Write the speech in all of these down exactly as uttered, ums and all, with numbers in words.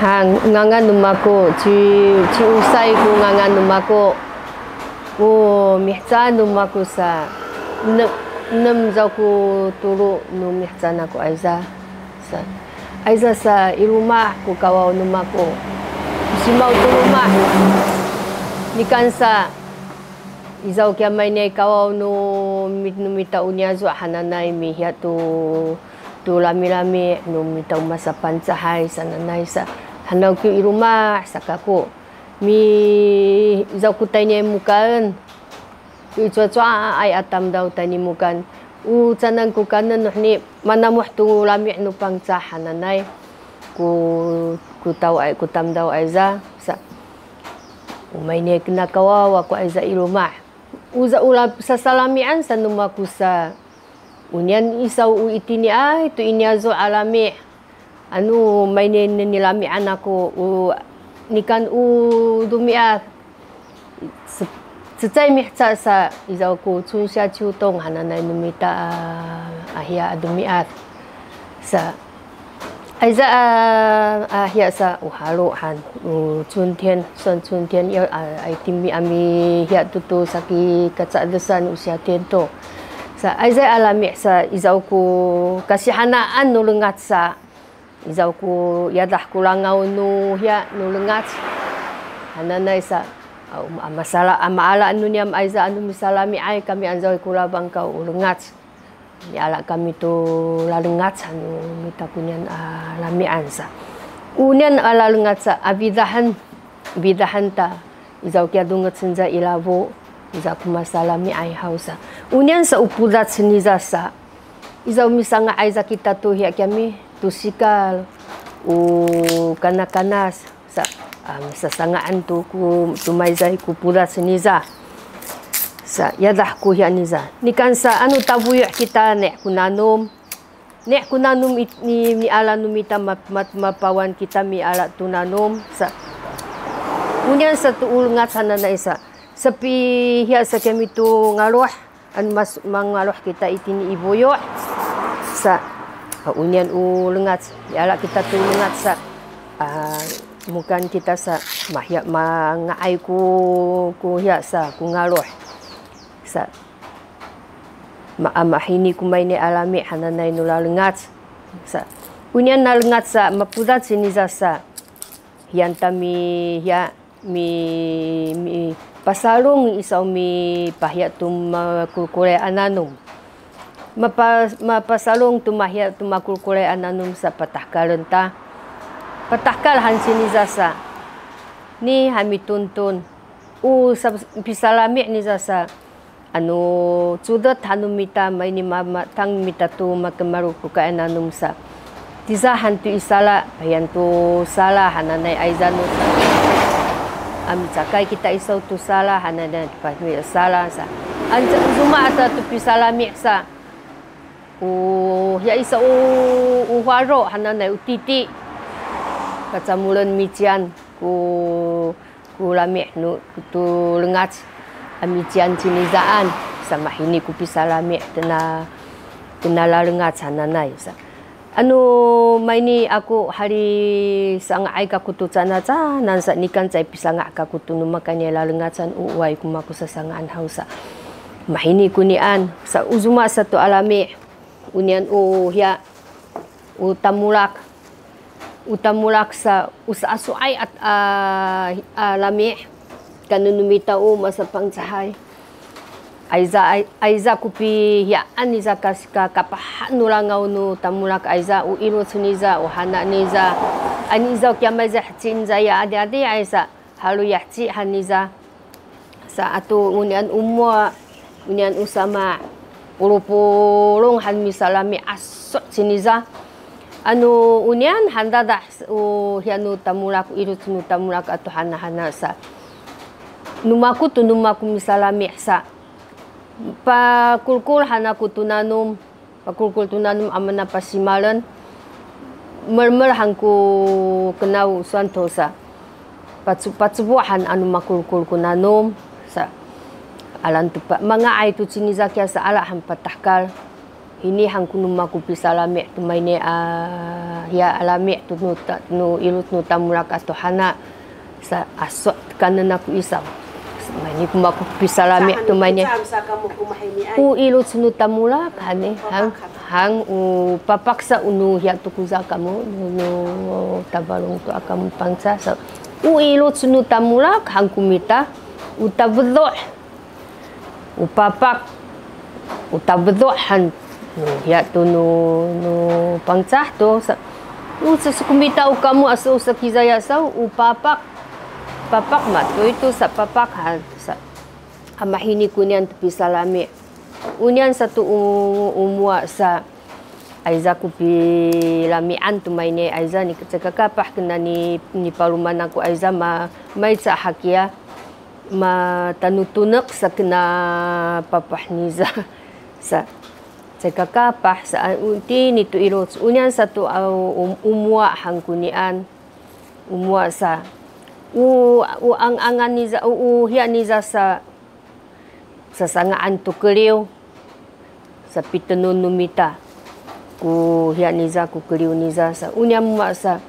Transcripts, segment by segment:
Ha, ngangan nu mako, ci, ci Usay ku ngangan nu mako. O, mihecaan nu mako sa, ne-, enem izaw ku tulu nu mihecaan aku ayza. Sa, ayza sa i luma' ku kawaw nu mako. Simaw tu luma'. Nikan sa, izaw kiya mayniyay kawaw nu mi-, nu mita u niyazu' hananay mihiya tu, tu lamilami nu mita u masaPangcahay sananay sa. Hanaw kiw i luma' sa kaku. Mi, izaw ku tayni mukan. Ku i cuwacuwaay a tamdaw tayni mukan. O canan ku kanen nu heni manamuh tu lami' nu Pangcah hananay. Ku, ku taw ay, ku tamdaw ayza. Sa, o mayniyay kina kawaw aku ayza i luma'. O za u la-, sasalamian sa nu mako sa. Onian isaw o itiniay tu i niyazu' a lami'. Anu mayniyay nilamian aku, o nikan o dumiad. Ce-, cecay miheca sa izaw ku 春夏秋冬 hananay nu mita a, a hiya a dumiad. Sa, ayza a, a hiya sa o halo han, o 春天, 算春天, ya, a, ay timi a mihiya tu tu saki kacadesan o 夏天 to. Sa, ayza a lami' sa izaw ku kasihanaan nu lengat sa, izaw ku yadah ku langaw nu hiya nu lengat hananay sa, a, um, a masala, a maala nu niyam ayza anu misalamiay kami anzaw i ku labang kaw o lengat. Miala kami tu lalengat anu mita ku nian a lamian sa. O nian a lalengat sa, a pidahen, pidahen ta, izaw kiya dungec niza i labu, izaw ku masalamiay haw sa. O nian sa o pudac niza sa. Izaw misanga'ay za kita tu hiya kiyami, tu sikal, o kanakanas, sa, a, sasanga'an tu ku, tu mayzay ku pudac niza. Sa, yadah ku hiya niza. Nikan sa, anu tabuyu' kita ne ku nanum. Ne ku nanum i, ni, miala nu mita ma, ma, mapawan kita miala tu nanum. Sa, o nian sa tu o lengat hananay sa. Sapihiya sa kiyami tu ngaluh. Anu mas-, mangaluh kita itini i buyu'. Sa, a, o nian o lengat, miala kita tu lengat sa. A, mukan kita sa, mahiya manga'ay ku, ku hiya sa, ku ngaluh. Sa, ma-, a, mahini ku mayniyay a lami' hananay nu lalengat. Sa, o nian lalengat sa, mapudac niza sa. Hiyan ta mihiya, mi, mi, pasalung isaw mipahiya tu makulkulay a nanum. Mapa-, mapasalung tu mahiya tu makulkulay a nanum sa patahkalen ta. Patahkal han ciniza sa. Ni ha mituntun. O sa pisalami' niza sa. Anu cudet hanu mita mayni mamatang mita tu makemalukukay a nanum sa. Tiza han tu i sala, payan tu sala hananay ayza nu sa. A micakay kita isaw tu sala hananay pami sala sa. Anca uzuma ata tu pisalami' sa. O, ya isa o, o haro hananay o titi. Kacamulen mician ku ku lami' nu tu lengac a mician cinizaan sa mahini ku pisalami' tena, tena lalengac hananay sa. Anu mayni aku hali sanga'ay kaku tu canacanan sa nikan cay pisanga' kaku tu nu makayni lalengacan u uway ku maku sasanga'an haw sa. Mahini ku nian sa uzuma sa tu a lami' unian u hiya u tamulak. U tamulak sa u saasuay a, a, a lami' kanu nu mita u masaPangcahay. Ayza, ay-, ayza ku pihiyaan niza kas-, ka, kapahan nu langaw nu tamulak ayza u iluc niza, u hana niza. Ani izaw kiyamay za heci niza ya adi-adi aysa. Halu ya heci han niza. Sa atu munian umua, munian usama, pulupulung han misalami asu' ciniza. Anu unian han dadah u hiyanu tamulak, iluc nu tamulak atu hanahana sa. Nu maku tu nu maku misalami sa. Pakulkul han aku tu nanum. Pakulkul tu nanum a mana pasimalen. Melmel han ku kenaw suan to sa. Pacu-, pacubu han anu makulkul ku nanum sa. Alan tu pa, mangaay tu ciniza kiya sa ala han patahkal. Hini han ku nu maku pisalami' tu mayni a, hiya a lami' tu nu ta-, nu ilut nu tamulak a tuhana. Sa asu' kanen aku isaw. Mayni ku maku pisalami' tu mayni. U ilut nu tamulak hani, hang, hang u papak sa unu hiya tu kuza kamu, nu, nu tabalung tu a kamu Pangcah sa. U ilut nu tamulak, hang ku mita, u tabedo'. U papak, u tabedo' han, nu, hiya tu nu, nu Pangcah tu, sa, u, sa, sa ku mita u kamu asu sa kizaya saw, u papak, papak matu itu sa papak han, sa, a mahini ku niyan tu pisalami'. U niyan sa tu u, u mua sa, ayza ku pilami'an tu mayni ayza ni cekakapah kena ni, ni paluman aku ayza ma, mayca hakiya. Matanutunek sa kena papah niza sa cekakapah sa, a, u, tini tu ilut. U niyan sa tu, a, u, u mua han ku niyan. U mua sa. U, u ang-angan niza, u, u hiya niza sa, sasanga'an tu keliw. Sa pitenun nu mita ku hiya niza ku keliw niza sa. U niyan mua sa.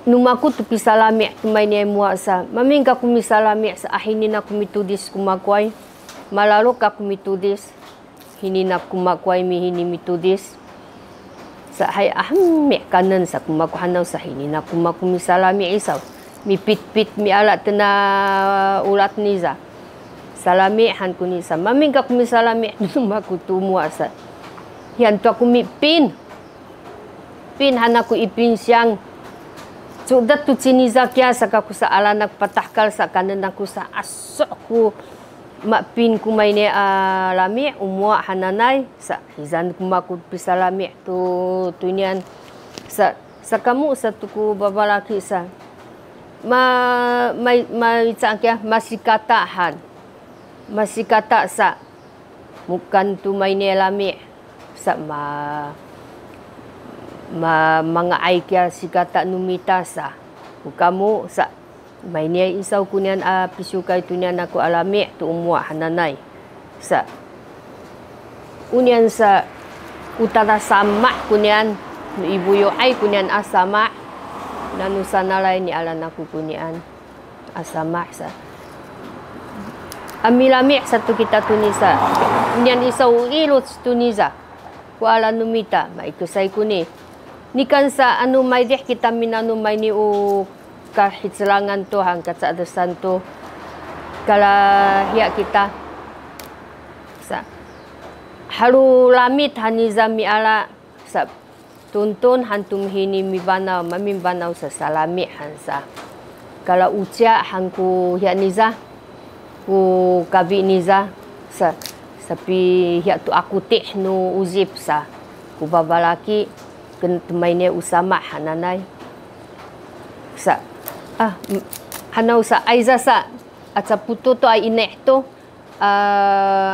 Nu maku tu pisalami' tu mayni mua sa. Mamin ka ku misalami' sa, a hini na ku mitudis ku makuay. Malalok ka ku mitudis. Hini na ku makuay mihini mitudis. Sa hay ahmi' kanen sa ku maku hanaw sa hini na ku maku misalami' isaw. Mipitpit miala tena ulat niza. Salami' han ku ni sa. Mamin ka ku misalami' nu maku tu mua sa. Hiyan tu aku mipin. Pin han aku i pin siyang. Cudet tu ciniza kiya sa kaku sa alanak patahkal sa kanen aku sa asu' ku mapin ku mayni a lami' u mua hananay sa hizan ku maku pisalami' tu, tu niyan sa, sa kamu sa tu ku babalaki sa. Ma, may, mayca kiya masikata han. Masikata sa. Mukan tu mayni lami' sa ma, ma, manga'ay kiya sikata nu mita sa. Ku kamu sa mayni isaw ku niyan a pisiwkay tu niyan aku a lami' tu u mua hananay. Sa u niyan sa u tada sama' ku niyan, nu i buyu ay ku niyan a sama', nanu sanalay ni alan aku ku niyan. A sama' sa. A milami' sa tu kita tu ni sa. Niyan isaw u ilut tu ni sa. Ku alan nu mita, maikesay ku ni. Nikan sa anu maydih kita minanu mayni u kahicelangan tu han kacadesan tu. Kalahiya kita. Sa. Halu lamit han ni za miala. Sa, tuntun han tu mihini mibanaw, mamibanaw sa salami han sa. Kala ucia han ku hiya niza, ku kabi niza, sa, sapi hiya tu akutih nu uzip sa, ku babalaki, ken temayni u sama hananay. Sa, ah, m-, hanaw sa, ayza sa, aca putu tu a inih tu, a,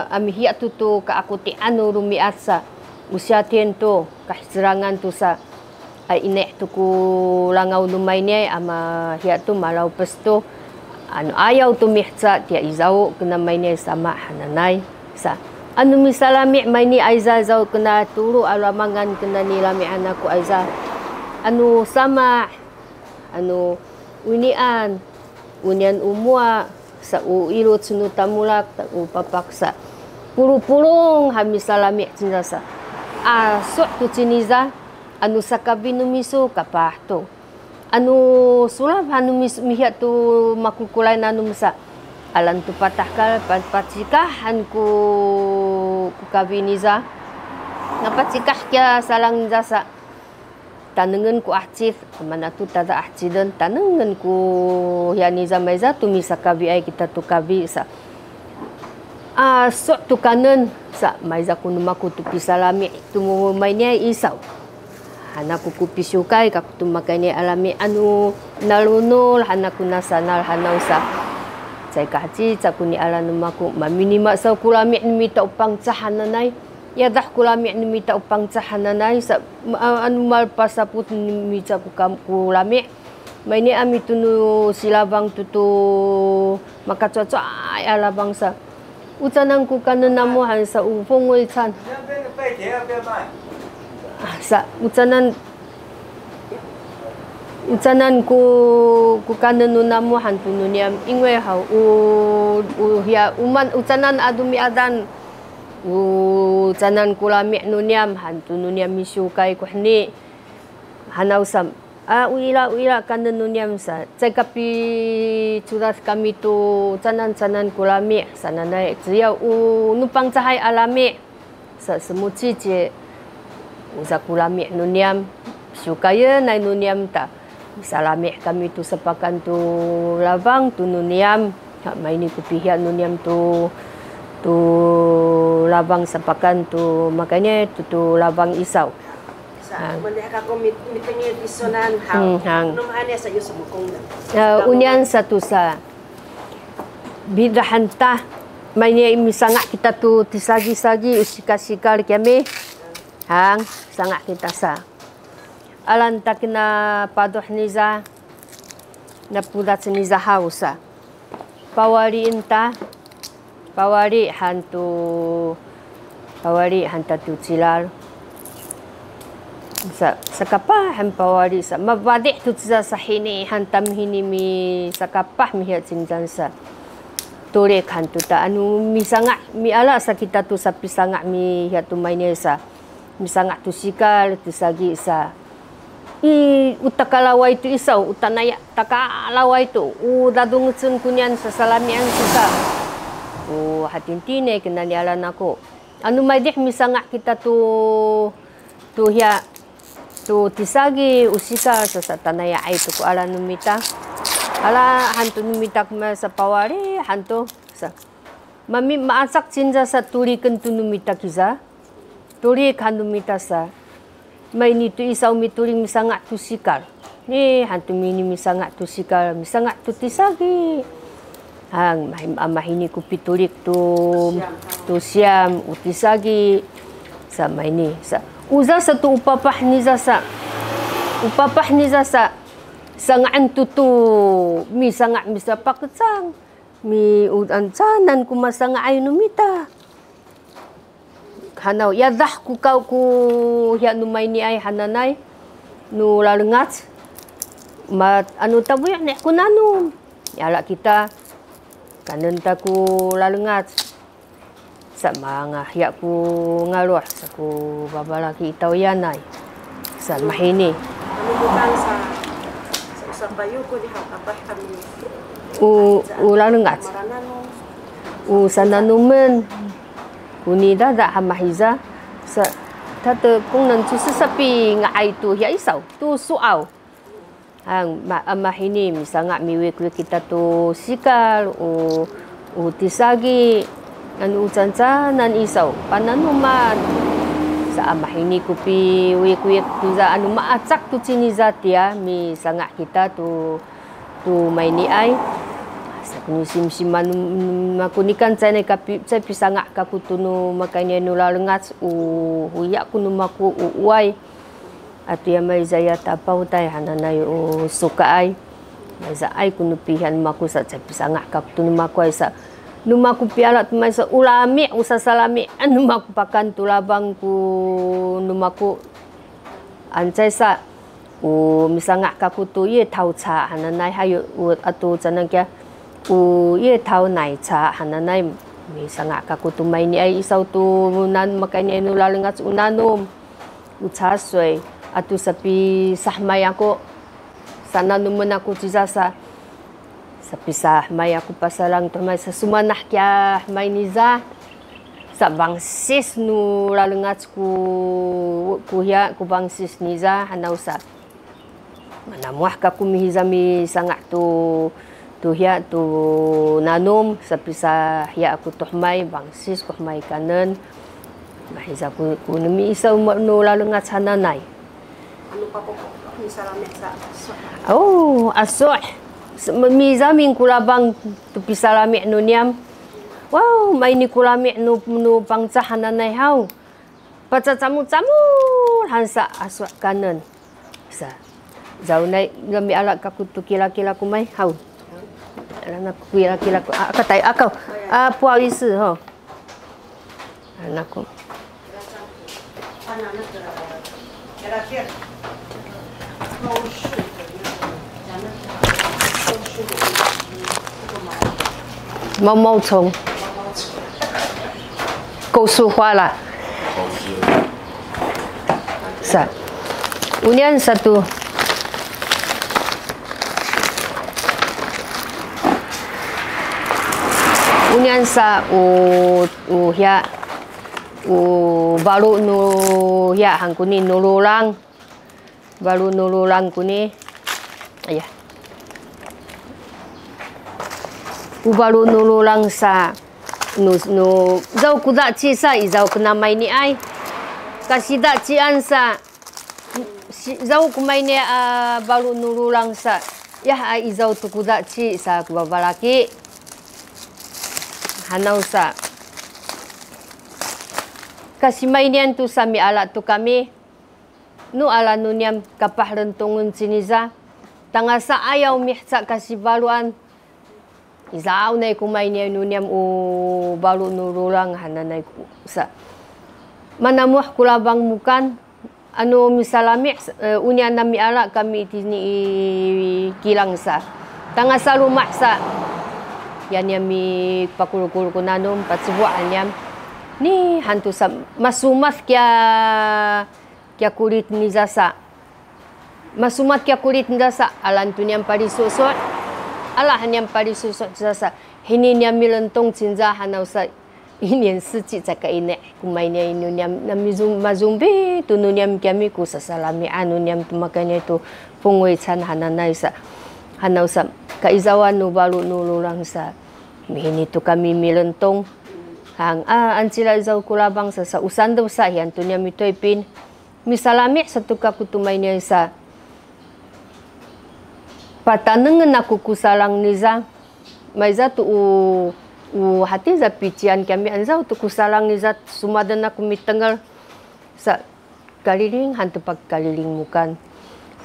a mihiya tu tu kaakutian nu rumiat sa, usiatin tu, kahicelangan tu sa, a inih tu ku langaw nu mayni, a mahiya tu malawpes tu, anu ayaw tu mihca, tiya izaw kena mayni sama hananay sa. Anu misalami mayni ayza izaw kena tulu a lamangan kena ni lamian aku ayza. Anu sama, anu winian, winian u mua, sa u ilut nu tamulak, ta u papak sa. Pulupulung ha misalami cinca sa. A, su tu ciniza, anu sakabi nu misu kapah tu. Anu sulap ha nu misu mihiya tu makulkulay nanu mesa. Alan tu patahkal pa-, pacikah han ku, ku kabi niza. Nga pacikah kiya salang niza sa. Tanengen ku ahcid, a mana tu tada ahciden, tanengen ku hiya niza mayza tu misakabiay kita tu kabi sa. A, su tu kanen sa, mayza ku nu maku tu pisalami tu mayni isaw. Hana ku ku pisiwkay kaku tu makayni a lami anu nalunul, hana ku nasanal hanaw sa. Caay kahacid, sa ku ni ala nu maku, maminima saw ku lami nu mita u Pangcah hananay. Yadah ku lami nu mita u Pangcah hananay sa, ma-, anu malpasaput nu mita ku kam-, ku lami. Mayni ami tu nu silabang tu tu makacuacuay a labang sa. Ucanan ku kanen namu han sa u fungul can. Sa ucanan, ucanan ku, ku kanen nu namu han tu nu niyam. Ingwe haw u, u hiya uman ucanan a dumiadan. Ucanan ku lami' nu niyam han tu nu niyam misiwkay kuheni. Hanaw sa, a, u ila, u ila kanen nu niyam sa. Caay kapicudadan kami tu canan, canan ku lami' sananay. Ciyaw u nu Pangcahay a lami' sa semuci ci, uza ku lami' nu niyam, siwkayen ay nu niyam ta. Misalami' kami tu sapakan tu labang tu nu niyam. Ha, mayni ku pihiya nu niyam tu, tu labang sapakan tu makayni tu, tu labang isaw. Sa, maliha kako mit-, mitengil pisonan haw. Hmm, hang. Nung hanya sa yu sumukong na. Ah, unian satu sa. Bidahan ta, mayni misanga' kita tu tisagi-sagi, u sikal-sikal kami. Hang, sanga' kita sa. Alan ta kina paduh niza, na pudac niza haw sa. Pawaliin ta, pawali han tu, pawali han ta tu cilal. Sa, sakapah han pawali sa, mabadih tu ciza sa hini han ta mihini misakapah mihiya cinizan sa. Tulik han tu ta, anu misanga', miala sa kita tu sapisanga' mihiya tu mayni sa. Misanga' tu sikal, tisagi sa. I, u takalaway tu isaw, u tanaya takalaway tu, u dadungecen ku niyan sasalamian sika. U hatintine kinanialan aku. Anu maydih misanga' kita tu, tu hiya, tu tisagi, u sikal, sasa tanayaay tu ku ala nu mita. Ala han tu nu mita kuma sapawali han tu. Sa. Mami, maacak cinza sa tuliken tu nu mita kiza. Tulik han nu mita sa. Mayni tu isaw mitulik misanga' tu sikal. Ni han tu mayni misanga' tu sikal, misanga' tu tisagi. Hang, mahi-, a, mahini ku pitulik tu, tu siyam, u tisagi. Sa mayni, sa. Uza sa tu upapah niza sa. Upapah niza sa. Sanga'en tu tu, misanga' misapakecang. Mi udancanan ku masanga'ay nu mita. Hanaw, yadah ku kaw ku hiya nu mayniay hananay, nu lalengac. Ma, anu tabuyu' ni ku nanum. Yala kita, kanen ta ku lalengac. Sa manga hiya ku ngaluh, sa ku babalaki i tawyanay. Sa mahini. Anu butang sa, sa, sa bayu ku di hapapah kami. U, u lalengac. Marananu. U sananumen. Ku ni dada hamahiza. Sa, tate kung nan cu sasapi nga'ay tu hiya isaw. Tu suaw. Hang, ma, a, mahini, misanga' miwikwik kita tu sikal, u, u tisagi, anu u cancanan isaw, pananuman. Sa a mahini ku piwikwik, tuza anu maacak tu ciniza tiya, misanga' kita tu, tu mayniay. Sa ku nu simsiman, makunikan caynay kapi, caay pisanga' kaku tu nu makayni nu lalengac, u, huya ku nu maku, u, uway. Atu ya mayza ya tapawtay hananay u sukaay. Mayza ay ku nu pihian maku sa caay pisanga' kaku tu nu maku ay sa. Nu maku piala tu maysa u lami', u sasalami', nu maku pakan tu labang ku nu maku ancay sa. U misanga' kaku tu 叶桃茶 hananay hayu u atu canan kiya. U 叶桃奶茶 hananay misanga' kaku tu mayniay isaw tu nan makayni nu lalengac u nanum. U casway, atu sapisahmay aku, sananumen aku ciza sa, sapisahmay aku pasalang tuhmay sa sumanah kiya hmay niza, sa bangsis nu lalengac ku, ku hiya, ku bangsis niza, hanaw sa. Manamuah kaku mihiza misanga' tu, tu hiya, tu nanum, sapisahiya aku tuhmay, bangsis ku hmay kanen. Mahiza ku, ku nemiisaw ma-, nu lalengac hananay. Anu papoko, misalami sa, so. Oh, aso'. Se-, mi-, mizamin ku labang tu pisalami nu niyam. Wow, mayni ku lami nu, nu Pangcah hananay haw. Pacacamulcamul han sa aso' kanen. Sa, zawnay, miala kaku tu kilakila kumay haw. Ala naku, kuyakilak, a, katay, akaw. A, 不好意思 ho. Ala naku. 毛毛虫。Kosu 花啦。Sa. Onian sa to. Onian sa o, o hiya, o balu no hiya han koni no lolang. Balu no lolang koni. Aya. O balu no lolang sa, no, no, izaw ko daci sa, izaw kena mayniay. Kasidacian sa, si, izaw ko mayniay a balu no lolang sa, ya a izaw to ko daci sa ko babalaki. Hanaw sa. Kasimaynian to sa miala to kami. No ala no niyam kapah lentongen ciniza. Tangasa ayaw mihca kasibaluan. Izaw nay ko mayniay no niyam o balu no lolang hananay ko sa. Manamuh ko labang mukan, ano misalami', e, onian a miala kami itini i kilang sa. Tangasa loma' sa. Ya niyam mipakulkul ko nanom, pacebu' a niyam. Ni han to sa, masumad kiya kiya kulit niza sa. Masumad kiya kulit niza sa, ala to niyam palisusu'. Ala han niyam palisusu' niza sa. Hini niyam milentong ciniza hanaw sa. Inian seci caka ini. Ko mayniay no niyam, na mizum-, mazumbi to no niyam kiyami ko sasalamian no niyam to makayniay to pungwican hananay sa. Hanaw sa, kaizawan no balu no lolang sa. Mihini to kami milentong. Hang, a, ancila izaw ko labang sa, sa, o sandew sa, hiyan to niyam mitoypin. Misalami' sa to kako to mayniay sa. Patanengen ako ko salang niza. Mayza to o, o hati za pician kami, anzaw to ko salang niza, sumaden ako mitengel. Sa, kaliling han to pakaliling mukan.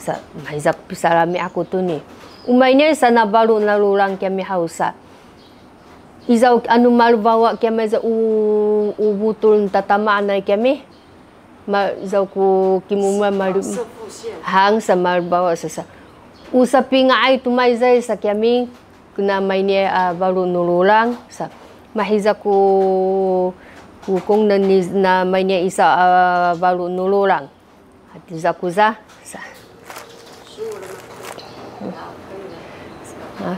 Sa, mayza ko pisalami' ako to ni. O mayniay sa na balu na lolang kami haw sa. Izaw ano malebawa kami sa o, o butul tatamaanay kami. Ma, izaw ko kimuma male-, hang sa malebawa sa sa. O sapingaay to mayza sa kami, kena mayniay a balu no lolang sa. Mahiza ko, ko kongnen ni na mayniay isa a balu no lolang. Hati za ko za sa. A.